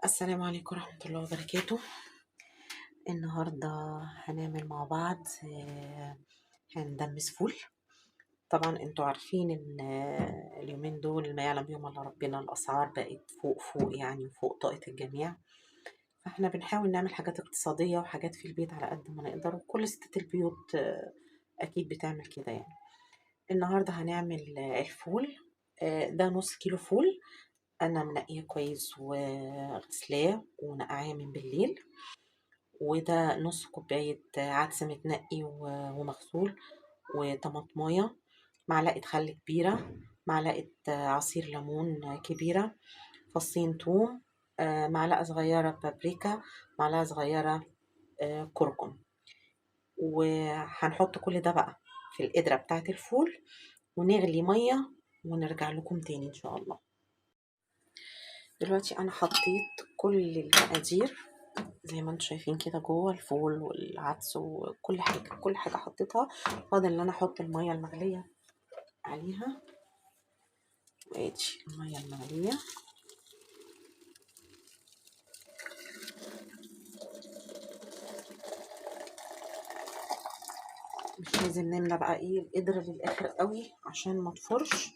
السلام عليكم ورحمة الله وبركاته. النهاردة هنعمل مع بعض هندمس فول. طبعا انتوا عارفين ان اليومين دول ما يعلم بيهم الا ربنا، الاسعار بقت فوق فوق يعني فوق طاقة الجميع، فاحنا بنحاول نعمل حاجات اقتصادية وحاجات في البيت على قد ما نقدر، وكل ستات البيوت اكيد بتعمل كده يعني. النهاردة هنعمل الفول. ده نص كيلو فول انا منقيه كويس وغسلاه ونقعاه من بالليل، وده نص كوباية عدس متنقي ومغسول، وطماطمايه، معلقه خل كبيرة، معلقه عصير ليمون كبيرة، فصين توم، معلقه صغيرة بابريكا، معلقه صغيرة كركم. وهنحط كل ده بقى في القدرة بتاعه الفول ونغلي مية ونرجع لكم تاني ان شاء الله. دلوقتي انا حطيت كل المقادير زي ما انتم شايفين كده جوه، الفول والعدس وكل حاجة، كل حاجة حطيتها. فاضل ان انا احط المية المغليه عليها، وادي المية المغليه. مش لازم نملى بقى ايه القدرة للاخر قوي عشان ما تفرش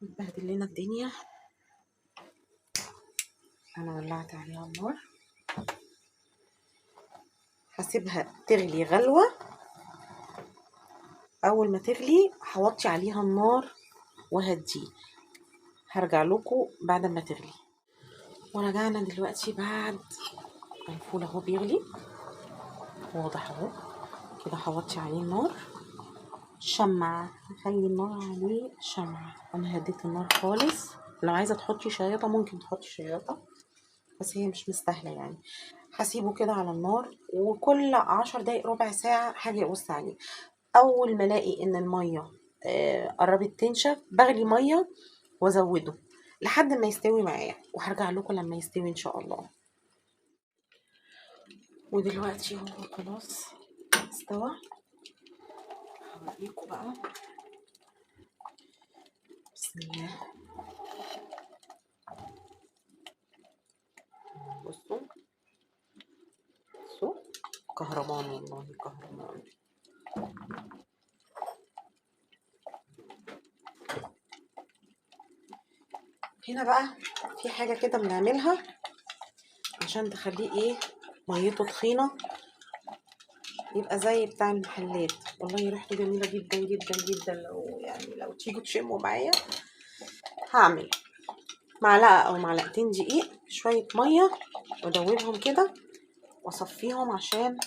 وتبهدل لنا الدنيا. انا ولعت عليها النار، هسيبها تغلي غلوه. اول ما تغلي هوطي عليها النار وهديه. هرجع لكم بعد ما تغلي. ورجعنا دلوقتي بعد الفول اهو بيغلي، واضح اهو كده. هوطي عليه النار شمعة، هخلي النار عليه شمعة. انا هديت النار خالص. لو عايزه تحطي شياطه ممكن تحطي شياطه، بس هي مش مستاهلة يعني. هسيبه كده على النار، وكل 10 دقايق ربع ساعة هاجي ابص عليه. اول ما الاقي ان المية قربت تنشف بغلي مية وازوده لحد ما يستوي معايا، وهرجع لكم لما يستوي ان شاء الله. ودلوقتي هو خلاص استوى، هوريكم بقى. بسم الله. بصوا بصوا، كهرمان والله كهرمان. هنا بقى في حاجة كده بنعملها عشان تخليه ايه ميته تخينة، يبقى زي بتاع المحلات. والله ريحته جميلة جدا جدا جدا. لو يعني لو تيجوا تشموا معايا. هعمل معلقة او معلقتين دقيق، شوية مية، وادوبهم كده واصفيهم، عشان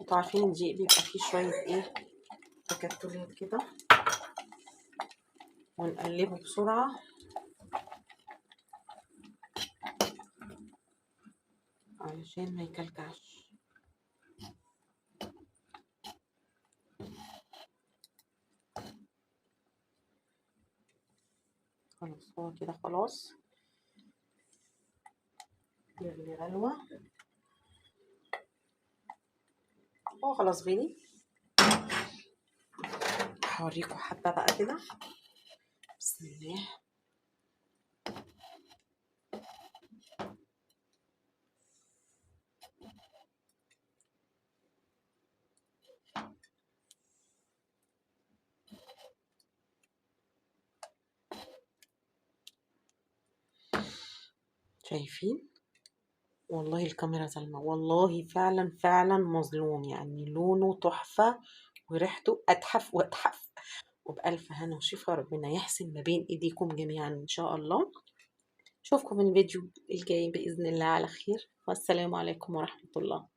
انتوا عارفين الدقيق بيبقى فيه شوية ايه تكتلات كده. ونقلبه بسرعة. علشان ما يكلكعش. خلاص هو كده خلاص يغلي غلوة، هو خلاص غلي. هوريكم حبة بقى كده. بسم الله. شايفين؟ والله الكاميرا ظلمة، والله فعلا فعلا مظلوم يعني. لونه تحفة وريحته أتحف وأتحف. وبألف هنا وشفا، ربنا يحسن ما بين إيديكم جميعا إن شاء الله. أشوفكم في الفيديو الجاي بإذن الله على خير، والسلام عليكم ورحمة الله.